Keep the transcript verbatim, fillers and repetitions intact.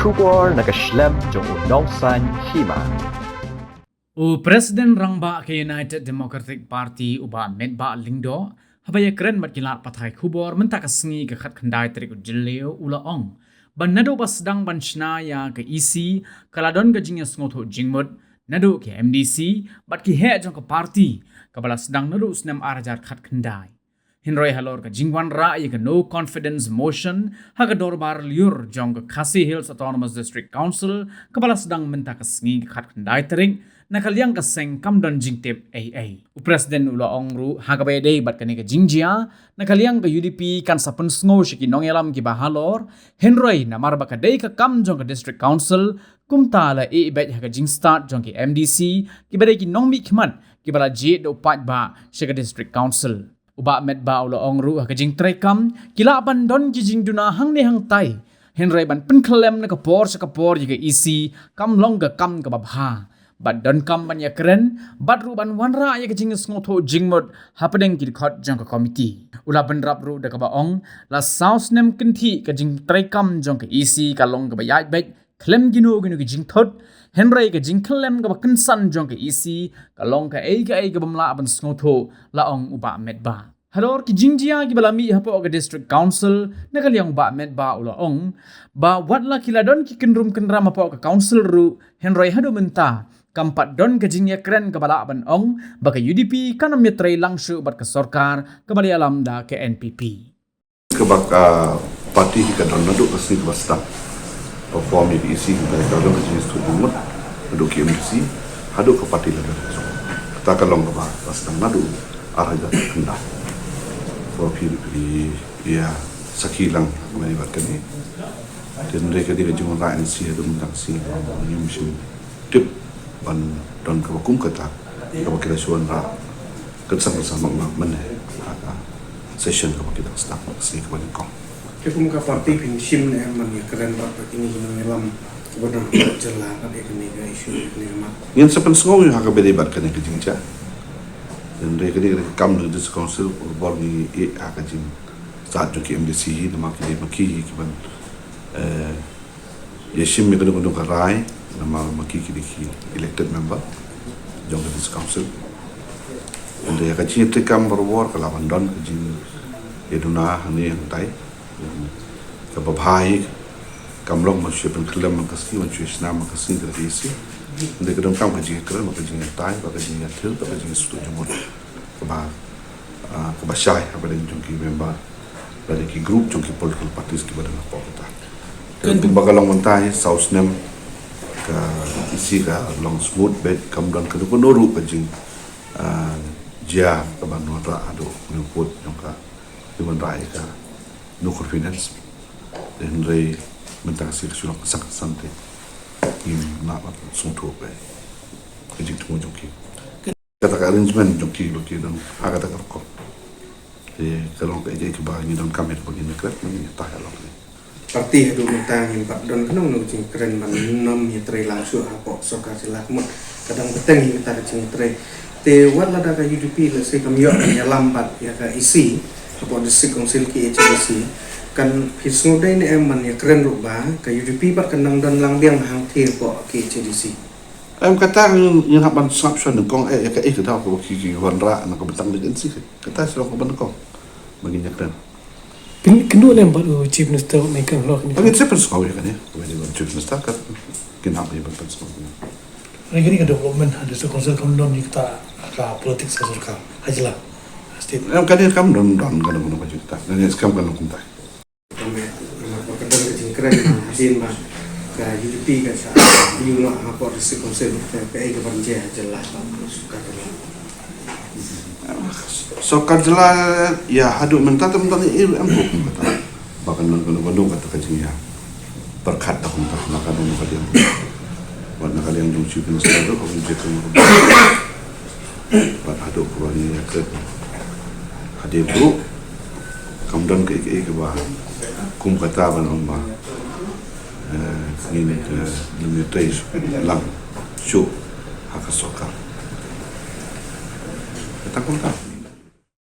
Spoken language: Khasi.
Khubor na ka shlem jong u Nongsaiñ Hima. U President Rangbah ka United Democratic Party, u Bah Metbah Lyngdoh, haba ïakren bad ki lad pathai khubor mynta ka sngi ka khatkhyndai tarik u Jylliew, u la ong ba naduh ba sdang ban shna ïa ka E C ka la don ka jingïasngewthuh jingmut naduh ki M D C bad ki heh jong ka party, kaba la sdang naduh u snem ar hajar khatkhyndai. Hynrei halor ka jingwanrah ïa ka no confidence motion ha ka dorbar lyiur jong ka Khasi Hills Autonomous District Council, kaba la sdang mynta ka sngi ka khatkhyndai tarik, na ka liang ka seng kam don jingtip ei ei. U President u la ong ruh ha kaba ïadei bad kane ka jingjia, na ka liang ka U D P kan sa pynsngew sha ki nongïalam kiba halor, hynrei namar ba ka dei ka kam jong ka District Council, kumta la ïeh beit ha ka jingstad jong ki M D C, kiba dei ki nongmihkhmat kiba la jied da u paidbah sha ka District Council. U Bah Metbah u la ong ruh ha ka jingtreikam, ki lah ban don ki jingduna hangne hangtai, hynrei ban pynkhyllem na ka por sha ka por ïa ka E C kam long ka kam kaba bha. Bad donkam ban ïakren bad ruh ban wanrah ïa ka jingsngewthuh jingmut hapdeng ki dkhot jong ka komiti. U la bynrap ruh da kaba ong, la saw snem kynthih ka jingtreikam jong ka E C ka long kaba ïaid beit khlem kino kino ki jingthut, hynrei ka jingkhyllem kaba kynsan jong ka E C ka long kaei kaei kaba ym lah ban sngewthuh, la ong u Bah Metbah. Halor ki jingjia kiba la mih hapoh ka District Council, na ka liang u Bah Metbah u la ong ba wat la ki la don ki kynrum kynram hapoh ka Council ruh, hynrei haduh mynta kam pat don ka jingïakren kaba lah ban ong ba ka U D P kan ym ïatrei lang shuh bad ka sorkar kaba la ïalam da ka N P P. Kaba ka party hi ka don naduh ka sngi kaba sdang ba form ïa ka E C, ka don ka jingïasngewthuh jingmut naduh ki M D C haduh ka party la don. Kata ka long kaba la sdang naduh ar hajar khyndai. Ba phi, phi ïa sakhi lang mynta bad kane. Te hynrei ka dei ka jingwanrah N C haduh mynta ka sngi ba ngim shym tip ban don kaba kum kata kaba ki la shu wanrah kynsan kynsan mak mak mynne ha ka session kaba ki dang sdang bad ka sngi kaba nyngkong. Te kum ka party phin shim ne em ban ïakren bad kine ki nongïalam kiba don ha jylla bad ïa kane ka issue ïa kane ka mat? Ngin sa pynsngew ïa ha kaba dei bad kane ka jingjia. Hynrei kane ka kam jong ka District Council, bor ngi ïeh ha ka jingstad jong ki M D C hi, namar ki dei ma ki hi kiban, eh, ïashim ïa kano kano ka rai, namar ma ki ki dei ki elected member jong ka District Council. Hynrei ïa ka jingïatreikam barabor ka lah ban don ka jingïaduna hangne hangtai. Kaba bha hi kam long ban shu pynkhyllem man ka sngi, ban shu shna man ka sngi ka E C. Hynrei ka donkam ka jingïakren bad ka jingïatai bad ka jingïathir bad ka jingïasngewthuh jingmut kaba, ah, kaba shai hapdeng jong ki member bad ki group jong ki political parties kiba don hapoh kata. Kan kumba ka long mynta hi, saw snem ka E C ka long smooth beit, kam don kano kano ruh ka jing, ah, jia kaba wanrah haduh une u pud jong ka jingwanrah ïa ka no confidence. Hynrei mynta ka sngi ka shu long kynsan kynsan te ngim lah ban sngewthuh ka jingthmu jong ki. Kata ka arrangement jong ki ba ki don ha kata ka rukom. Te ka long kaei kaei kaba ngi donkam ïa kaba ngin ïakren, ngin ïatah ïa long. Party haduh mynta ngim pat don kano kano ka jingkren ban nym ïatrei lang shuh hapoh sorkar jylla, ka mut ka dang bteng hi kata ka jingïatrei. Te wat lada ka U D P lehse kam ïoh ban ïalam bad ïa ka E C hapoh District Council K H A D C, kan phi sngewdei ne em ban ïakren ruh ba ka U D P pat kan nang don lang biang hangthie hapoh K H A D C? Em, kata ngin, ngin hap ban sngap shuwa nyngkong, eh, ïa kaei ka daw kaba ki, ki wanrah na ka bynta ka N C. Kata shuwa kaba nyngkong ba ngin ïakren. Pyn-, kynduh lem bad u Chief Minister, wat ngi kren halor kane. Ngin sa pynsngew ïa kane, kaba ïadei bad u Chief Minister, ka ngin hap ban pynsngew. Hynrei kane ka development ha District Council kam don ïa kata ka politics ka sorkar ha jylla, ha state. Em, kane kam don, don kano kano ka jingkata. Kane skhem kan long kumta. Ka met, namar ba ka don ka jingkren ba hadien ba ka U D P ka shah ïoh noh hapoh District Council, ka, kaei kaban jia ha jylla, sorkar jylla. Sorkar jylla ïa haduh mynta te mynta ïa, em, ko kumta ba kan long, kan long, kan long kata ka jingïa pyrkhat da kumta na ka don ka jingïa. Wat na ka liang jong Chief Minister ruh ka jingïa. Bad haduh kaba ngi ïakren hadien ruh kam don kaei kaei kaba kum kata ban ong ba, eh, ngin, eh, ngin ïatrei lang shuh ha ka sorkar. Kata kumta.